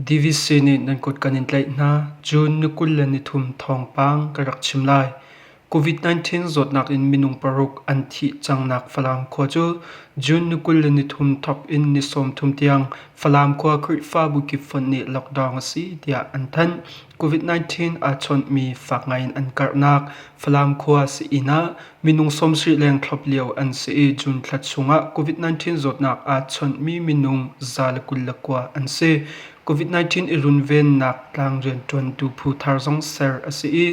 DVC nih nan kut kan in tlaih hna. June ni 23 thawngpang ka rak chim lai. COVID-19 zawtnak in minung paruk an thih cangnak Falam khua cu June ni 23 thawk in ni 30 tiang Falam khua Khrihfabu kip fonh nih lockdown a si tiah an thanh. COVID-19 aa chawnhmi fak ngaiin an karhnak Falam khua sii-inn ah minung 70 leng thlop lio an si i June thla chungah COVID-19 zawtnak aa chawnhmi minung 129 an si. COVID-19 i runvennak tlang rianṭuantu phu thar zong ser a si i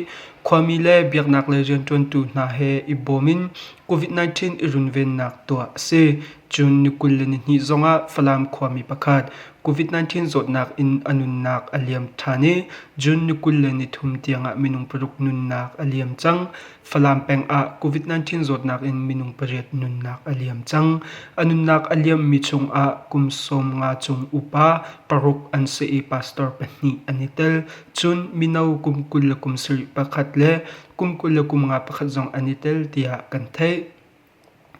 khuami le biaknak lei rianṭuantu hna he i bawm in COVID-19 i runvennak tuah a si. June ni 22 zongah Falam khuami pakhat COVID-19 zawtnak in a nunnak a liam ṭhan i June ni 23 tiangah minung paruk nunnak a liam cang. Falam peng ah COVID-19 zawtnak in minung pariat nunnak a liam cang. A nunnak a liammi chungah kum 50 cung upa paruk an si i pastor pahnih an i tel. Cun mino kum 20 le kum sarih pakhat le kum 20 le kum nga pakhat zong an i tel tiah kan theih.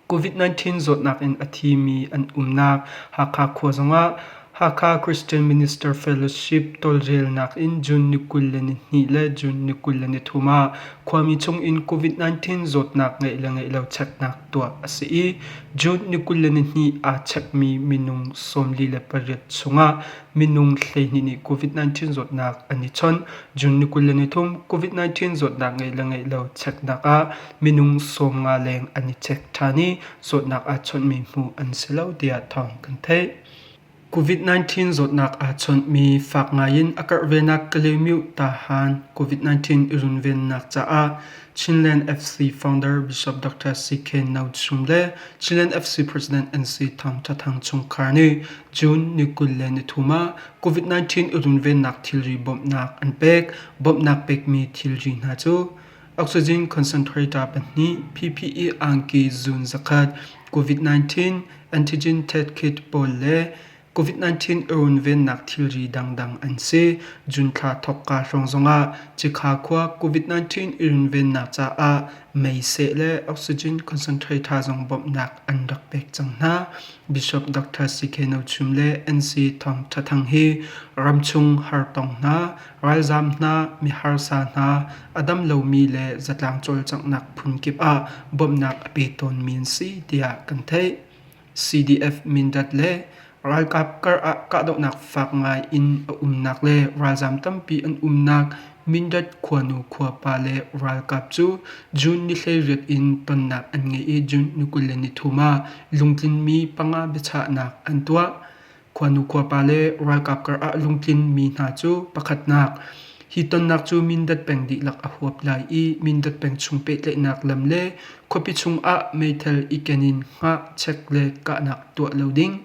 COVID-19 zawtnak in a thimi an umnak Hakha khua zongah Hakha Christian Minister Fellowship tawlrelnak in June ni 22 le June ni 23 ah khuami chungin COVID-19 zawtnak ngeih le ngeih lo cheknak tuah a si i June ni 22 aa chekmi minung 48 chungah minung 12 nih COVID-19 zawtnak an i chawnh. June ni 23 COVID-19 zawtnak ngeih le ngeih lo cheknak ah minung 50 leng an i chek ṭhan i zawtnak aa chawnhmi hmuh an si lo tiah thawng kan theih. COVID-19 zawtnak aa chawnhmi fak ngaiin a karh venak Kalaymyo Tahan COVID-19 i runvennak caah Chinland FC founder Bishop Dr. CK No Chum le Chinland FC President NC Thang Tha Thang chungkhar nih June ni 23 ah COVID-19 i runvennak thilri bawmhnak an pek. Bawmhnak pekmi thilri hna cu Oxygen concentrator pahnih, PPE angki zun zakhat, COVID-19 antigen test kit pawl le COVID-19 i runvennak thilri dangdang an si. June thla thawkka hrawng zongah Cikha khua COVID-19 i runvennak caah mei seh le oxygen concentrator zong bawmhnak an rak pek cang hna. Bishop Dr. CK No Chum le NC Thawng Tha Thang hi ramchung hartong hna Ralzaam hna, miharsa hna, a dam lomi le zatlang cawlcanghnak phunkip ah bawmhnak a pe tawnmi an si tiah kan theih. CDF Mindat le ralkap kar ah kahdohnak fak ngai in a umnak le ralzaam tampi an umnak Mindat khuanu khuapa le ralkap cu June ni 18 in tonnak an ngei i June ni 23 ah lungtlinmi panga biachahnak an tuah. Khuanu khuapa le ralkap kar ah lungtlin mi hna cu pakhatnak, hi tonnak cu Mindat peng dihlak a huap lai i Mindat peng chung pehtlaihnak lam le khuapi chung ah meithal i ken in hngah, chek le kahnak tuah lo ding.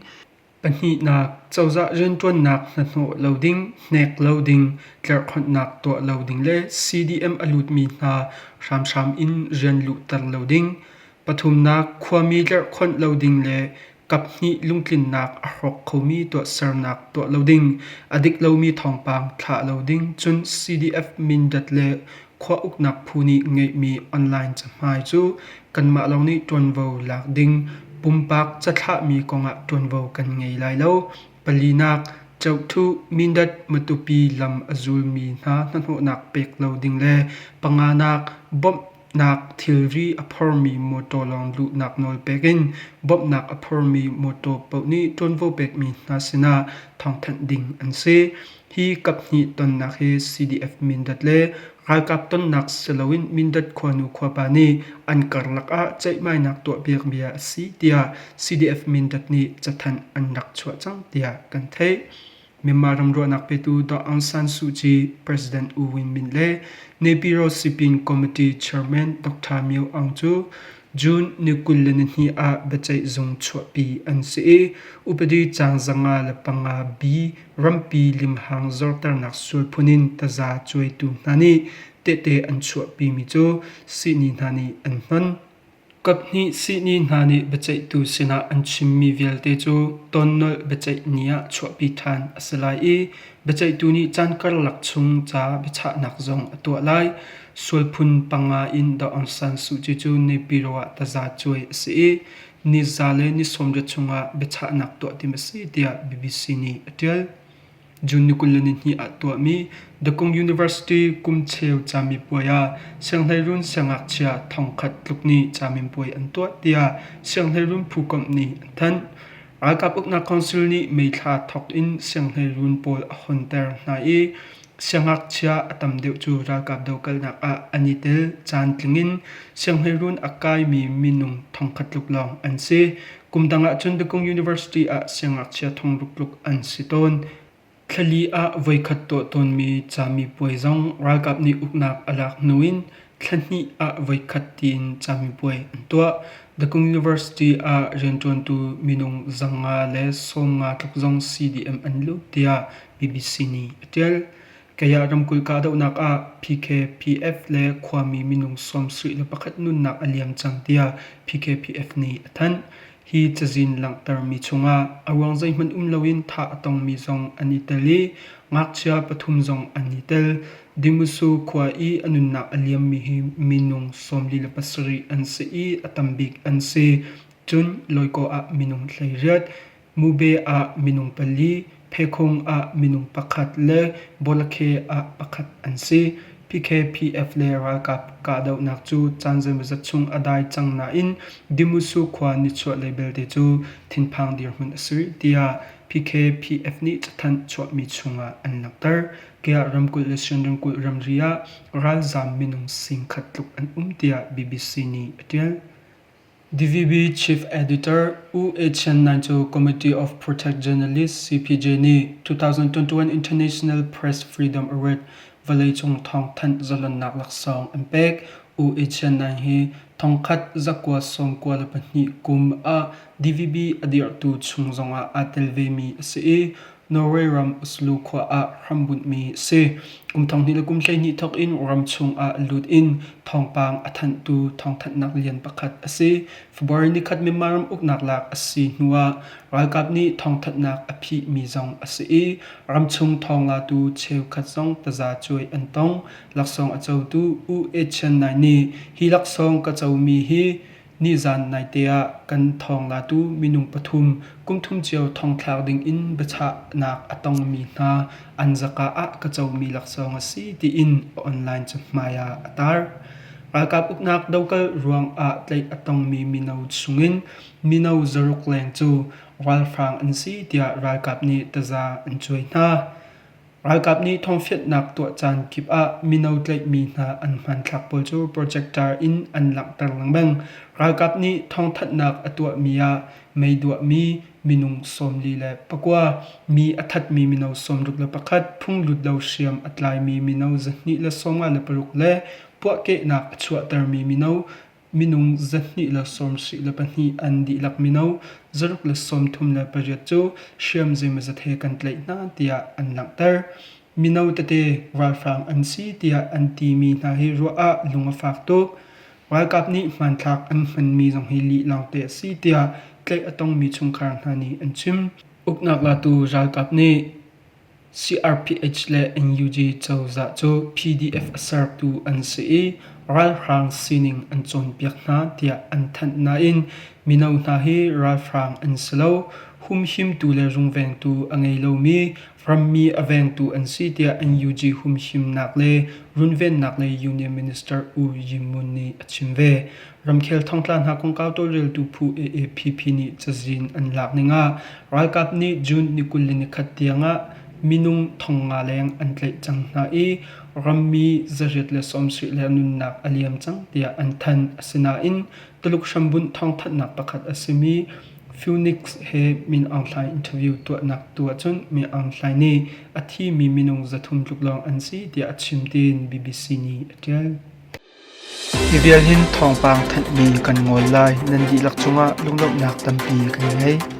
Pahnihnak, cozah rianṭuannak hnahnawh lo ding, hnek lo ding, tlerhkhonhnak tuah lo ding le CDM a lutmi hna hramhram in rian luhter lo ding. Pathumnak, khuami tlerhkhonh lo ding le kaphnih lungtlinnak a hrawk khomi tuahsernak tuah lo ding, a dik lomi thawngpang thlah lo ding, cun CDF Mindat le khua uknak phu nih ngeihmi online cahmai cu kanmah lawng nih ṭuanvo lak ding, pumpak cathlahmi kongah ṭuanvo kan ngei lai lo. Palinak, Cohthuh Mindat Matupi lam a zulmi hna hnahnawhnak pek lo ding le panganak, bawmh nak thilri a phormi mawṭaw lawng luhnak nawl pek in bawmhnak a phormi mawṭaw paoh nih ṭuanvo pekmi hna sinah thawngthanh ding an si. Hi kaphnih tonnak hi CDF Mindat le ralkap tonnak si loin Mindat khuanu khuapa nih an karlak ah ceihmainak tuahpiak bia a si tiah CDF Mindat nih cathanh an rak chuah cang tiah kan theih. Myanmar ram ruahnak petu Daw Aung San Suu Kyi, President U Win Myint le Naypyidaw Sipin Committee Chairman Dr. Myo Aung cu June ni 22 ah biaceih zung chuahpi an si i upadi caang 505 B rampi limhang zorternak sual phun in taza cuaitu hna nih tehte an chuahpimi cu sihni hna nih an hnon. Kaphnih sihni hna nih biaceihtu sinah an chimmi vialte cu tawnnolh biaceih ni ah chuahpi ṭhan a si lai i biaceihtu nih caan karlak chung ca biachahnak zong a tuah lai. Sual phun panga in Daw Aung San Suu Kyi cu Naypyidaw ah taza cuai a si i ni za le ni 80 chungah biachahnak tuah tim a si tiah BBC nih a ṭial. June ni 22 ah tuahmi Dakung University kumcheu camipuai ah sianghleiruun siangngakchia thongkhat tluk nih camipuai an tuah tiah sianghleiruun phukomh nih an thanh. Ralkap uknak council nih May thla thawk in sianghleiruun pawl a hawnter hna i siangngakchia a tam deuh cu ralkap dokalnak ah an i tel. Caantling in sianghleiruun a kaimi minung thongkhat tluk lawng an si. Kum dang ahcun Dakung University ah siangngakchia thongruk tluk an si tawn. Thlali ah voikhat tuah tawnmi camipuai zong ralkap nih uknak a lak hnu in thla hnih ah voikhat tiin camipuai an tuah. Dakung University ah rianṭuantu minung 590 tluk zong CDM an lut tiah BBC nih a ṭial. Kayah ramkulh kahdohnak ah PKPF le khuami minung 71 nunnak a liam cang tiah PKPF nih a thanh. Hi cazin langhtermi chungah a ruang zeihmanh um loin thah a tongmi zong an i tel i ngakchia pathum zong an i tel. Dimusu khua i a nunnak a liammi hi minung 47 an si i a tambik an si. Cun Loikaw ah minung 18, Mube ah minung pali, Phekhung ah minung pakhat le Bawlakhe ah pakhat an si. PKPF le ralkap kahdohnak cu caan zeimawzat chung a dai cang nain Dimusu khua nichuahlei belte cu thinphang dirhmun a si rih tiah PKPF nih cathanh chuahmi chungah an langhter. Kayah ramkulh le Shan ramkulh ramri ah ralzaam minung singkhat tluk an um tiah BBC nih a ṭial. DVB Chief Editor U Achen Naing cu Committee of Protect Journalists (CPJ) nih 2021 International Press Freedom Award vawleicung thawngthanh zalonnak laksawng an pek. U Achen Naing hi thongkhat zakua 92 kum ah DVB a dirhtu chung zongah aa tel vemi a si i Norway ram Oslo khua ah hrambunhmi a si. Kum 2012 thawk in ramchung ah lut in thawngpang a thanhtu thawngthanhnak lian pakhat a si. February nikhat Myanmar ram uknak lak a si hnuah ralkap nih thawngthanhnak a phihmi zong a si i ramchung thawnglatu cheukhat zong taza cuai an tong. Laksawng a cotu U Achen Nai nih hi laksawng ka comi hi Nizan naite ah kan thawnglatu minung pathum kumthum cio thongthlak dingin biachahnak a tongmi hna an zaka ah ka comi laksawng a si tiin online cahmai ah a tar. Ralkap uknak dokal ruangah tlaih a tongmi mino chungin mino zaruk leng cu ralhrang an si tiah ralkap nih taza an cuai hna. Ralkap nih thawngfianhnak tuah caan kip ah mino tlaihmi hna an hmanthlak pawl cu projector in an langhter lengmang. Ralkap nih thawngthanhnak a tuahmi ah mei duahmi minung 49, mi a thatmi mino 61, phunglut lo hriam a tlaimi mino 256 le puahkehnak a chuahtermi mino Minung 274 an dihlak mino 138 cu hriam zeimawzat he kan tlaih hna tiah an langhter. Mino tete ralhrang an si tiah an timi hna hi ruah ah lung a fak tuk. Ralkap nih hmanthlak an hmanmi zong hi lih lawngte a si tiah tlaih a tongmi chungkhar hna nih an chim. Uknak latu ralkap nih CRPH le NUG cozah cu PDF a sertu an si i ralhrang sining an cawnpiak hna tiah an thanh nain mino hna hi ralhrang an si lo, humhimtu le rungvengtu a ngei lomi rammi a vengtu an si tiah NUG humhimnak le runvennak lei Union Minister U Yim Mun nih a chim ve. Ramkhel thongtla hna kongkau tawlreltu phu AAPP nih cazin an lak ning ah ralkap nih June ni 21 tiangah minung 500 leng an tlaih cang hna i rammi 870 le nunnak a liam cang tiah an thanh. Asinain Tuluk hrambunh thawngthanhnak pakhat a simi Phoenix he Min Aung Hlaing interview tuahnak tu ahcun Min Aung Hlaing nih a thimi minung 300 tluk lawng an si tiah a chim tiin BBC nih a ṭial. Hi vial hin thawngpang thanhmi kan ngol lai. Nan dihlak cungah lunglawmhnak tampi kan ngei.